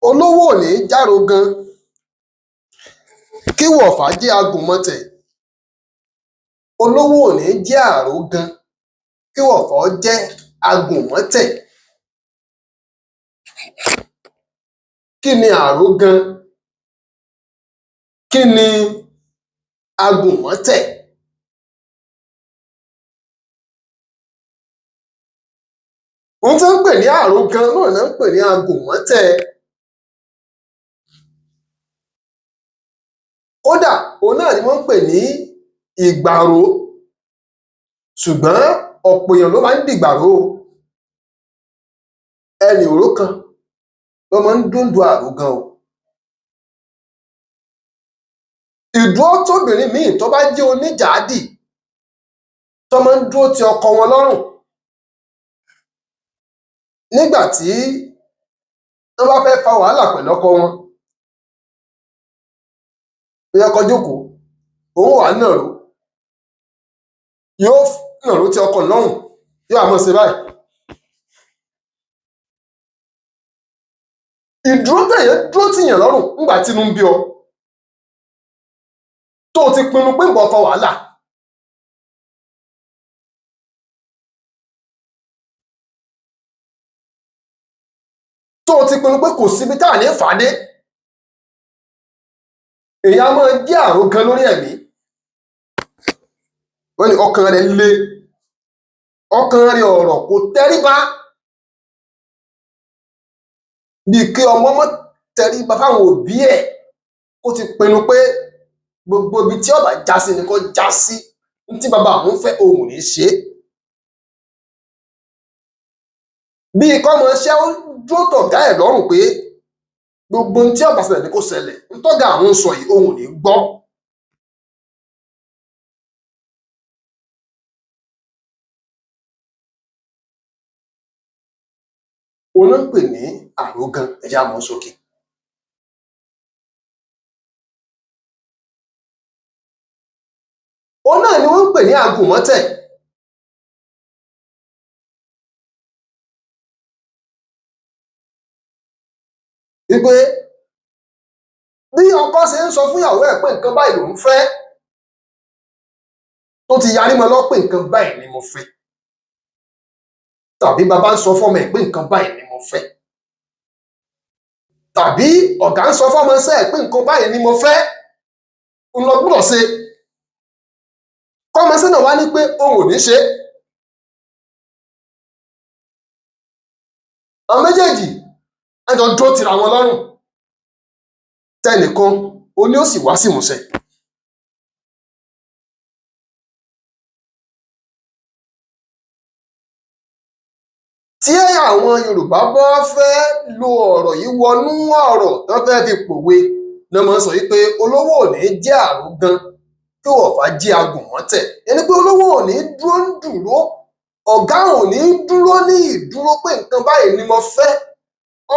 Olówó ò ní járogan kí wọ̀fá jẹ́ agùnmọtẹ̀. Olówó ò ní jẹ́ àrógan kí wọ̀fá ó jẹ́ agùnmọ́tẹ̀. Kí ni àrógan? Kí ni agùnmọ́tẹ̀? Ohun tí wọ́n ń pè ní àrógan náà ná ń pè ní agùnmọ́tẹ̀. Kódà òun náà ni wọ́n ń pè ní ìgbàró, ṣùgbọ́n ọ̀pọ̀ èèyàn ló máa ń dìgbàró o. Ẹnì òró kan ló máa ń dúndùn àrógan o. Ìdúró tóbìnrin míì tó bá jẹ́ oníjàádì tó máa ń dúró ti ọkọ wọn lọ́rùn nígbà tí wọ́n bá fẹ́ fa wàhálà pẹ̀lú ọkọ wọn. Bóyá ọkọ jókòó, òun wàá nàró, yóò nàró ti ọkọ lọ́rùn, yóò wá máa ṣe báyìí. Ìdúró téèyàn dúró tìyàn lọ́rùn ńgbà tínú ń bí ọ, tó o ti pinnu pé ń bọ́ fa wàhálà. Tó o ti pinnu pé kò síbi tá à ní fà á dé. Èèyàn á máa jẹ́ àrógan lórí ẹ̀mí. Wọ́n ní ọkàn rẹ̀ le, ọkàn rẹ̀ ọ̀rọ̀ kò tẹríba. Bíi kí ọmọ má tẹríba fáwọn òbí ẹ̀, kó ti pinnu pé gbogbo ibi tí ó bá já sí ni kó já sí, n tí bàbá òun fẹ́ òun ò ní ṣe é. Bíi kọ́mọṣẹ́ ó dúró tọ̀gá ẹ̀ lọ́rùn pé gbogbo ohun tí ó bá ṣẹlẹ̀ ni kó ṣẹlẹ̀, n tọ́gá àwọn ń sọ yìí òun ò ní gbọ́. Òun ná ń pè ní àrógan, ẹ jẹ́ á mú sókè. Òun náà ni wọ́n ń pè ní agùnmọ́tẹ̀. Wípé bí ọkọ ṣe ń sọ fún ìyàwó ẹ̀ pé nǹkan báyìí lòún fẹ́, tó ti yarí mọ́ lọ́wọ́ pé nǹkan báyìí ni mo fẹ́, tàbí bàbá ń sọ fọ́mọ ẹ̀ pé nǹkan báyìí ni mo fẹ́, tàbí ọ̀gá ń sọ fọ́mọ iṣẹ́ ẹ̀ pé nǹkan báyìí ni mo fẹ́, ń lọ gbúdọ̀ ṣe. Kọ́mọ iṣẹ́ náà wá ní pé òun ò ní ṣe. Àwọn méjèèjì á jọ dúró tira wọn lọ́rùn. Tẹnìkan ó ní ó sì wá sí ìmúṣẹ. Tí àwọn Yorùbá bá fẹ́ lo ọ̀rọ̀ yìí wọnú ọ̀rọ̀ tán fẹ́ fi pòwe, ná máa ń sọ wípé olówó ò ní jẹ́ àrógan kí wọ̀fá jẹ́ agùnmọ́tẹ̀. Ìyẹn ni pé olówó ò ní dúró ń dúró, ọ̀gá ò ní dúró ní ìdúró pé nǹkan báyìí ni mo fẹ́,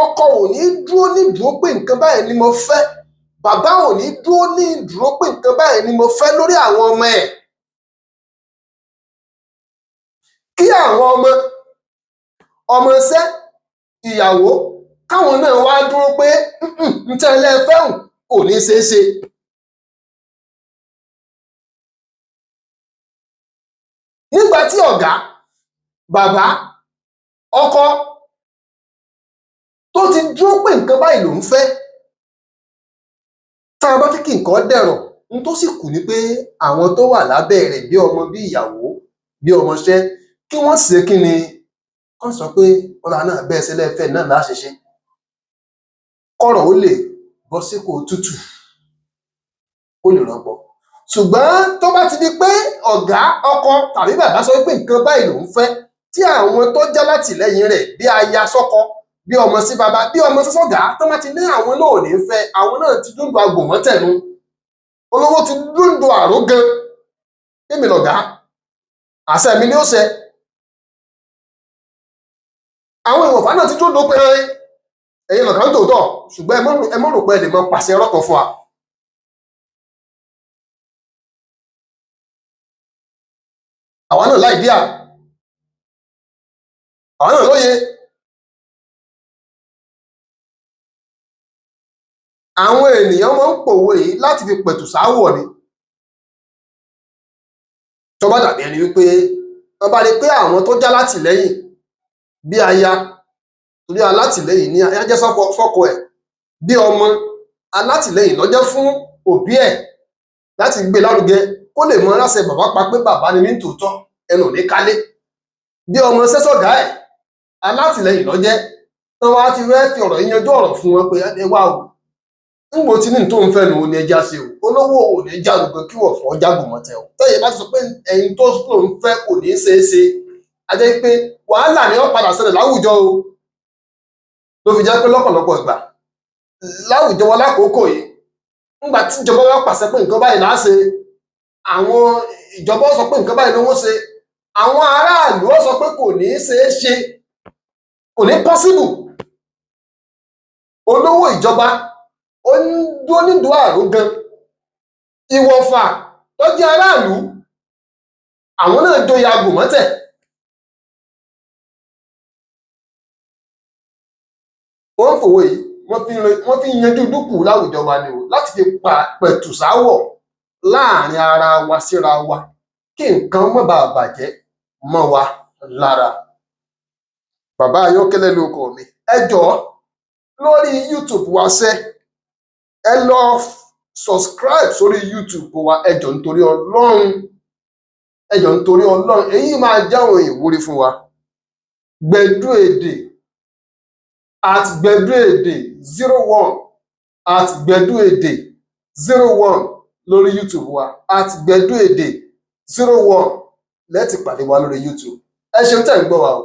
ọkọ ò ní dúró ní ìdúró pé nǹkan báyìí ni mo fẹ́, bàbá ò ní dúró ní ìdúró pé nǹkan báyìí ni mo fẹ́ lórí àwọn ọmọ ẹ̀. Kí àwọn ọmọ, ọmọọṣẹ́, ìyàwó, káwọn náà wá dúró pé n tẹ́ ẹ lẹ́ fẹ́ hùn kò ní ṣeé ṣe. Nígbà tí ọ̀gá, bàbá, ọkọ tó ti dúró pé nǹkan báyìí lòún fẹ́, tá a bá fẹ́ kí nǹkan dẹ̀rọ̀, n tó sì kù ni pé àwọn tó wà lábẹ́ rẹ̀ bí ọmọ, bí ìyàwó, bí ọmọṣẹ́, kí wọ́n ṣe kí ni? Kán sọ pé ọ̀rá náà bẹ́ẹ̀ ṣe lẹ́ fẹ́ náà lá ṣe ṣe. Kọ́rọ̀ ó lè bọ́ sípò tútù, kó lè rọgbọ. Ṣùgbọ́n tó bá ti di pé ọ̀gá, ọkọ tàbí bàbá sọ pé nǹkan báyìí lòún fẹ́, tí àwọn tó jẹ́ látìlẹ́yìn rẹ̀ bí aya sọ́kọ, bí ọmọ sí bàbá, bí ọmọ sí sọ́gá, tó bá ti ní àwọn náà ò ní fẹ́, àwọn náà ti dúndùn agùnmọ́tẹ̀ nu. Olówó ti dúndùn àrógan. Èmi lọ̀gá, àṣẹ mi ni ó ṣẹ. Àwọn ìwọ̀fà náà ti dúndùn pé ẹ̀yin lọ̀gá ń tòótọ́, ṣùgbọ́n ẹ má rò pé ẹ lè máa pàṣẹ ẹ̀rọ kan fún wa. Àwa náà láì díà, àwa náà lóye. Àwọn ènìyàn máa ń pòwe yìí láti fi pẹ̀tù sááwọ̀ ni. Tó bá dàbí ẹni wípé wọ́n bá rí pé àwọn tó já látìlẹ́yìn bí aya, torí alátìlẹ́yìn ní aya jẹ́ fọ́kọ ẹ̀, bí ọmọ, alátìlẹ́yìn ló jẹ́ fún òbí ẹ̀ láti gbé lárugẹ kó lè mọ láṣẹ bàbá pa pé bàbá ni mí tòótọ́, ẹnu ò ní kálé. Bí ọmọ sẹ́sọ̀gá ẹ̀, alátìlẹ́yìn ló jẹ́. Tán wá ti fẹ́ fi ọ̀rọ̀ yìí yanjú ọ̀rọ̀ fún wọn pé ẹ wá o, ńgbò tí ní tó ń fẹ́ nu ní ẹja ṣe o, olówó ò ní jágùn kí wọ́n fọ́ jágùn mọ́tẹ́ o. Tẹ́yẹ bá ti sọ pé ẹ̀yin tó lòun fẹ́ kò ní ṣeé ṣe, a jẹ́ pé wàhálà ni ó padà ṣẹlẹ̀ láwùjọ o. Ló fi jẹ́ pé lọ́pọ̀lọpọ̀ ìgbà láwùjọ wa lákòókò yìí, ńgbà tí ìjọba bá pàṣẹ pé nǹkan báyìí là á ṣe, àwọn ìjọba ó sọ pé nǹkan báyìí ló ń ṣe, àwọn aráàlú ó sọ pé kò ní ṣeé ṣe, kò ní possible. Olówó ìjọba ó ń dúró nídùú àrò gan. Ìwọ̀fà tó jẹ́ aráàlú, àwọn náà joyè agùnmọ́tẹ̀. Wọ́n ń fòwe yìí, wọ́n fi ń yanjú dúkùú láwùjọ wa ni o, láti fi pẹ̀tù sáwọ̀ láàrin ara wa síra wa kí nǹkan má bàa bàjẹ́ mọ́ wa lára. Bàbá Ayọ́kẹ́lẹ́ ló kọ mi. Ẹ jọ̀ọ́, lórí YouTube wa ṣẹ́, ẹ lọ subscribe sórí YouTube wa. Ẹ jọ̀ọ́, nítorí Ọlọ́run, ẹ jọ̀ọ́, nítorí Ọlọ́run, èyí máa jẹ́ ohun ìwúrí fún wa. Gbẹ̀du Èdè, @GbeduEde01, @GbeduEde01 lórí YouTube wa, @GbeduEde01 lẹ́ẹ̀tì pàdé wa lórí YouTube. Ẹ ṣeun tẹ́ ń gbọ́ wa o.